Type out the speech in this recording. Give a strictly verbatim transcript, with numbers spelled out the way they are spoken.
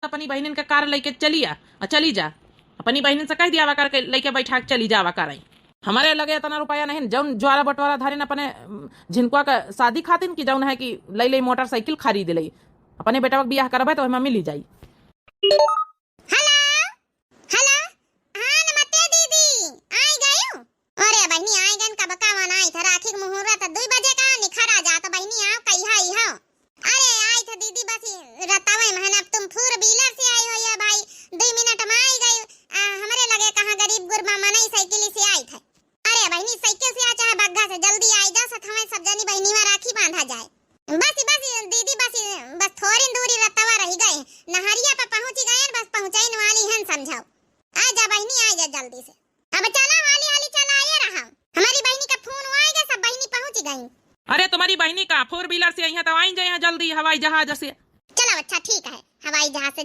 अपनी बहिनिन का कार लइके चली आ, आ चली जा। अपनी बहिनिन से कहि दियावा कर के लइके बैठा के चली जावा कर। हमरे लगे इतना रुपया नहीं, जौन ज्वाला बटवाला धारिन अपने, उम, झिनकुआ का शादी खातिन कि जौन है कि लइ लइ मोटरसाइकिल खरीद लइ। अपने बेटवा के बियाह करबे तो ओहिमा मिली जाई। हेलो, हेलो, हाँ नमस्ते दीदी, आइ गयू? अरे बहिनी, आइ गयन, कब का मन आइ था, राखी के मुहूर्त दुइ बजे का निखरा जात बहिनी, आव कहिया आई हो। अरे आई था दीदी, बस ई रतवे महन अब तुम four wheeler से आई हो या भाई, दुइ मिनट में आइ गयू। आ, हमरे लगे कहाँ गरीब गुरबा मनई साइकिल से आई था। अरे बहिनी, साइकिल से आ चाहे बग्घा से, जल्दी आइ जा, सथवे सब जनी बहिनी में राखी बांधा जाए। बस बस दीदी, बस बस थोरिन दूरी रतवा रहि गए, नहरिया पे पहुँचि गए, बस पहुँचइन वाली हन समझाओ। आइ जा बहिनी, आइ जा जल्दी से। अब चला हाली हाली चला, आए रहा, हमरी बहिनी का फोन आइ गए, सब बहिनी पहुँचि गई। अरे तुम्हरी बहिनी का four wheeler से अइहैं तो आइन जाए जल्दी हवाई जहाज से। चलो अच्छा ठीक है, हवाई जहाज से